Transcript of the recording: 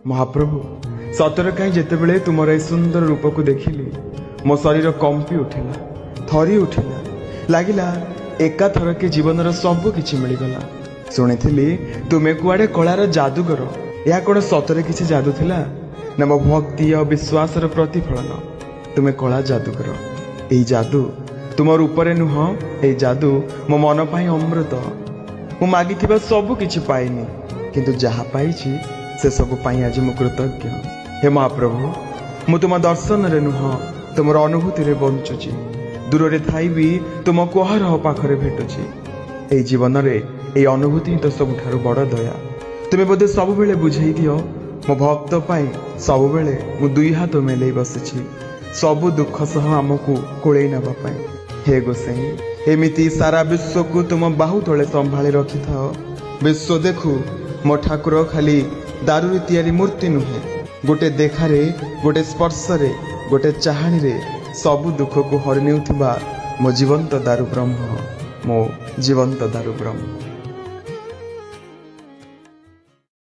ମହାପ୍ରଭୁ, ସତରେ କାହିଁ ଯେତେବେଳେ ତୁମର ଏ ସୁନ୍ଦର ରୂପକୁ ଦେଖିଲି, ମୋ ଶରୀର କମ୍ପି ଉଠିଲା, ଥରି ଉଠିଲା। ଲାଗିଲା ଏକାଥରକେ ଜୀବନର ସବୁ କିଛି ମିଳିଗଲା। ଶୁଣିଥିଲି ତୁମେ କୁଆଡ଼େ କଳାର ଯାଦୁଗର। ଏହା କ'ଣ ସତରେ କିଛି ଯାଦୁ ଥିଲା ନା ମୋ ଭକ୍ତି ଆଉ ବିଶ୍ୱାସର ପ୍ରତିଫଳନ? ତୁମେ କଳା ଯାଦୁଗର। ଏଇ ଯାଦୁ ତୁମ ରୂପରେ ନୁହଁ, ଏଇ ଯାଦୁ ମୋ ମନ ପାଇଁ ଅମୃତ। ମୁଁ ମାଗିଥିବା ସବୁ କିଛି ପାଇନି, କିନ୍ତୁ ଯାହା ପାଇଛି ସେସବୁ ପାଇଁ ଆଜି ମୁଁ କୃତଜ୍ଞ। ହେ ମହାପ୍ରଭୁ, ମୁଁ ତୁମ ଦର୍ଶନରେ ନୁହଁ, ତୁମର ଅନୁଭୂତିରେ ବଞ୍ଚୁଛି। ଦୂରରେ ଥାଇ ବି ତୁମକୁ ଅହରହ ପାଖରେ ଭେଟୁଛି। ଏଇ ଜୀବନରେ ଏଇ ଅନୁଭୂତି ହିଁ ତ ସବୁଠାରୁ ବଡ଼ ଦୟା। ତୁମେ ବୋଧେ ସବୁବେଳେ ବୁଝେଇ ଦିଅ, ମୋ ଭକ୍ତ ପାଇଁ ସବୁବେଳେ ମୁଁ ଦୁଇ ହାତ ମେଲେଇ ବସିଛି, ସବୁ ଦୁଃଖ ସହ ଆମକୁ କୋଳେଇ ନେବା ପାଇଁ। ହେ ଗୋସାଇଁ, ଏମିତି ସାରା ବିଶ୍ୱକୁ ତୁମ ବାହୁ ତଳେ ସମ୍ଭାଳି ରଖିଥାଅ। ବିଶ୍ୱ ଦେଖୁ ମୋ ଠାକୁର ଖାଲି ଦାରୁରେ ତିଆରି ମୂର୍ତ୍ତି ନୁହେଁ, ଗୋଟେ ଦେଖାରେ, ଗୋଟେ ସ୍ପର୍ଶରେ, ଗୋଟେ ଚାହାଣୀରେ ସବୁ ଦୁଃଖକୁ ହରି ନେଉଥିବା ମୋ ଜୀବନ୍ତ ଦାରୁ ବ୍ରହ୍ମ, ମୋ ଜୀବନ୍ତ ଦାରୁ ବ୍ରହ୍ମ।